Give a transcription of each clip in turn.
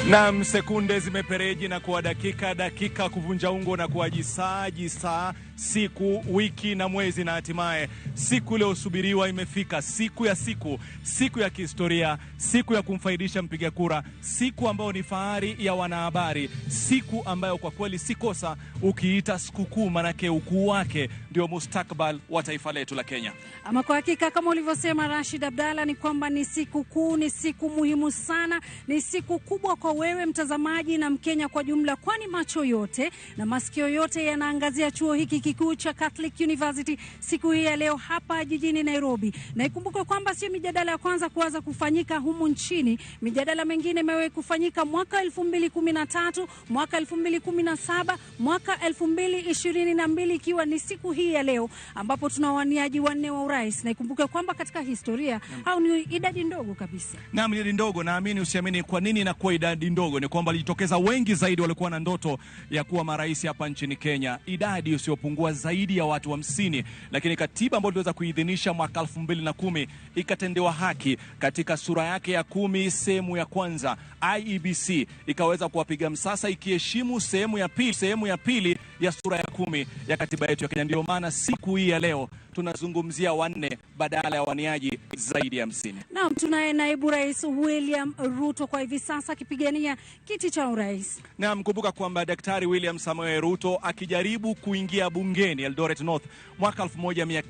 Naam, sekunde zimepereji na kuwa dakika, dakika kuvunja ungo na kuwa jisaa, jisaa, siku, wiki na mwezi, na hatimaye siku iliyosubiriwa imefika, siku ya siku, siku ya kihistoria, siku ya kumfaidisha mpiga kura, siku ambayo ni fahari ya wanahabari, siku ambayo kwa kweli si kosa ukiita sikukuu, manake ukuu wake ndio mustakbal wa taifa letu la Kenya. Ama kwa hakika kama ulivyosema Rashid Abdalla, ni kwamba ni siku kuu, ni siku muhimu sana, ni siku kubwa kwa wewe mtazamaji na Mkenya kwa jumla, kwani macho yote na masikio yote yanaangazia chuo hiki kikuu cha Catholic University siku hii ya leo hapa jijini Nairobi. Na ikumbuke kwamba sio mijadala ya kwanza kuanza kufanyika humu nchini. Mijadala mingine imewahi kufanyika mwaka 2013, mwaka 2017, mwaka 2022, ikiwa ni siku hii ya leo ambapo tuna waniaji wanne wa urais. Na ikumbuke kwamba katika historia hao ni idadi ndogo kabisa. Naam, idadi ndogo. Naamini usiamini. Kwa nini inakuwa idadi ndogo? Ni kwamba walijitokeza wengi zaidi walikuwa na ndoto ya kuwa marais hapa nchini Kenya, idadi isiyopungua zaidi ya watu 50, lakini katiba ambayo tuliweza kuidhinisha mwaka 2010 ikatendewa haki katika sura yake ya 10 sehemu ya kwanza. IEBC ikaweza kuwapiga msasa ikiheshimu sehemu ya pili ya sura ya 10 ya katiba yetu ya Kenya. Ndio maana siku hii ya leo tunazungumzia wanne badala ya waniaji zaidi ya 50. Naam, tunaye naibu rais William Ruto kwa hivi sasa akipigania kiti cha urais. Naam, kumbuka kwamba Daktari William Samoei Ruto akijaribu kuingia bungeni Eldoret North mwaka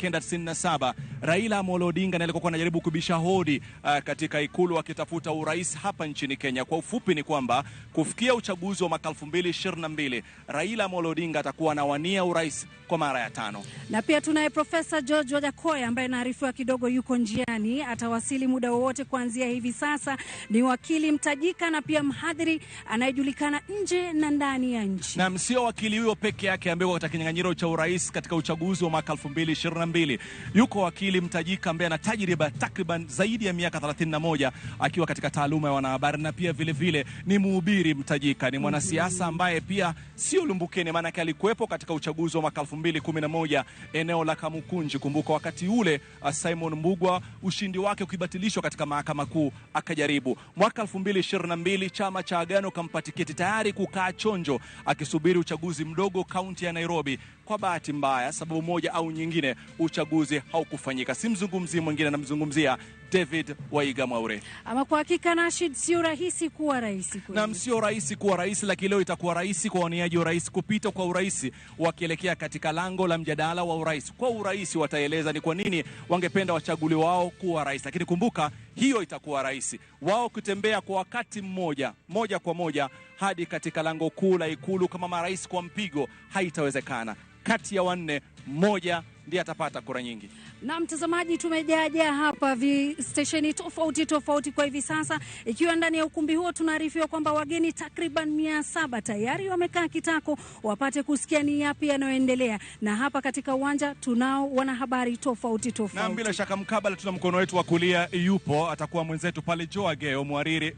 1997, Raila Amolo Odinga ndiye alikuwa anajaribu kubisha hodi katika ikulu akitafuta urais hapa nchini Kenya. Kwa ufupi ni kwamba kufikia uchaguzi wa mwaka 2022, Raila Amolo Odinga atakuwa anawania urais kwa mara ya 5. Na pia tunaye Profesa George Wajackoyah ambaye naarifiwa kidogo yuko njiani, atawasili muda wowote kuanzia hivi sasa. Ni wakili mtajika na pia mhadhiri anayejulikana nje na ndani ya nchi. Na sio wakili huyo peke yake ambaye katika kinyang'anyiro cha urais katika uchaguzi wa mwaka 2022. Yuko wakili mtajika ambaye ana tajriba takriban zaidi ya miaka 31 akiwa katika taaluma ya wanahabari na pia vile vile ni mhubiri mtajika, ni mwanasiasa ambaye pia sio lumbukeni, maanake alikuwepo katika uchaguzi wa mwaka 2011 eneo la Kamukunji. Kumbuka wakati ule Simon Mbugua ushindi wake ukibatilishwa katika mahakama kuu akajaribu. Mwaka 2022 chama cha Agano kampa tiketi tayari kukaa chonjo akisubiri uchaguzi mdogo kaunti ya Nairobi. Kwa bahati mbaya, sababu moja au nyingine, uchaguzi haukufanyika. Simzungumzii mwingine, namzungumzia David Waiga Mwaure. Ama kwa hakika Rashid, sio rahisi kuwa rais kweli. Naam, sio rahisi kuwa rais, lakini leo itakuwa rahisi kwa waniaji wa urais kupita kwa urais wakielekea katika lango la mjadala wa urais. Kwa urais wataeleza ni kwa nini wangependa wachaguliwa wao kuwa rais, lakini kumbuka hiyo itakuwa rahisi wao kutembea kwa wakati mmoja moja kwa moja hadi katika lango kuu la ikulu kama marais kwa mpigo, haitawezekana. Kati ya wanne, mmoja ndiye atapata kura nyingi. Na mtazamaji, tumejaajaa hapa vi stesheni tofauti tofauti kwa hivi sasa, ikiwa ndani ya ukumbi huo tunaarifiwa kwamba wageni takriban 700 tayari wamekaa kitako wapate kusikia ni yapi yanayoendelea, na hapa katika uwanja tunao wanahabari tofauti Na tofauti. bila shaka mkabala tuna mkono wetu wa kulia yupo atakuwa mwenzetu pale Joe Ageo, mhariri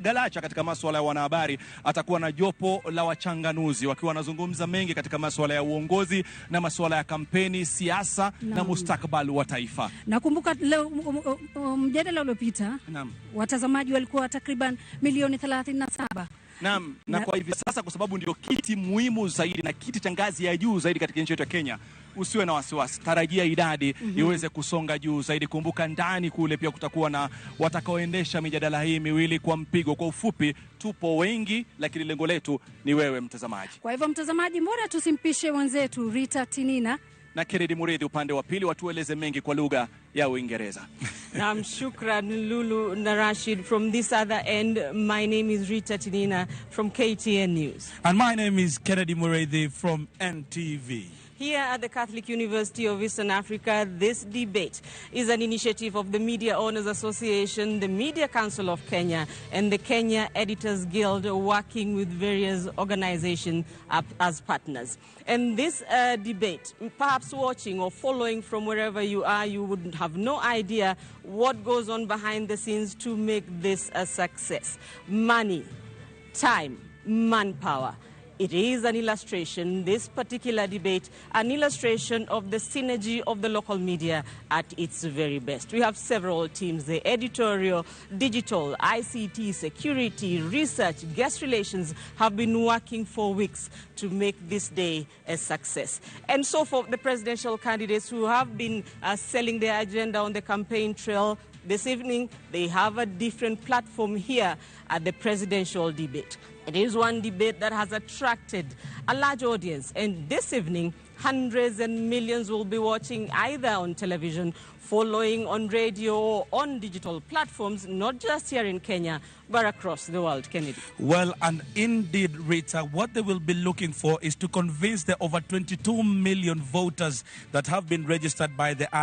Galacha katika masuala ya wanahabari. Atakuwa na jopo la wachanganuzi wakiwa wanazungumza mengi katika masuala ya uongozi na masuala ya kampeni, siasa na mustakabali wa taifa. Nakumbuka leo mjadala uliopita watazamaji walikuwa takriban milioni 37. Naam, na kwa hivi sasa kwa sababu ndio kiti muhimu zaidi na kiti cha ngazi ya juu zaidi katika nchi yetu ya Kenya, usiwe na wasiwasi, tarajia idadi iweze kusonga juu zaidi. Kumbuka ndani kule pia kutakuwa na watakaoendesha mijadala hii miwili kwa mpigo. Kwa ufupi, tupo wengi, lakini lengo letu ni wewe mtazamaji. Kwa hivyo mtazamaji, mbona tusimpishe wenzetu Rita Tinina na Kennedy Muridhi upande wa pili watueleze mengi kwa lugha ya Uingereza. Naam, shukran Lulu na Rashid. From this other end, my name is Rita Tinina from KTN News. And my name is Kennedy Mureithi from NTV. Here at the Catholic University of Eastern Africa, this debate is an initiative of the Media Owners Association, the Media Council of Kenya, and the Kenya Editors Guild, working with various organizations as partners. And this debate, perhaps watching or following from wherever you are, you would have no idea what goes on behind the scenes to make this a success. Money, time, manpower. It is an illustration, this particular debate, an illustration of the synergy of the local media at its very best. We have several teams, the editorial, digital, ICT, security, research, guest relations have been working for weeks to make this day a success. And so for the presidential candidates who have been selling their agenda on the campaign trail, this evening they have a different platform here at the presidential debate. It is one debate that has attracted a large audience, and this evening hundreds and millions will be watching either on television, following on radio, or on digital platforms, not just here in Kenya, but across the world. Kennedy. Well, and indeed, Rita, what they will be looking for is to convince the over 22 million voters that have been registered by the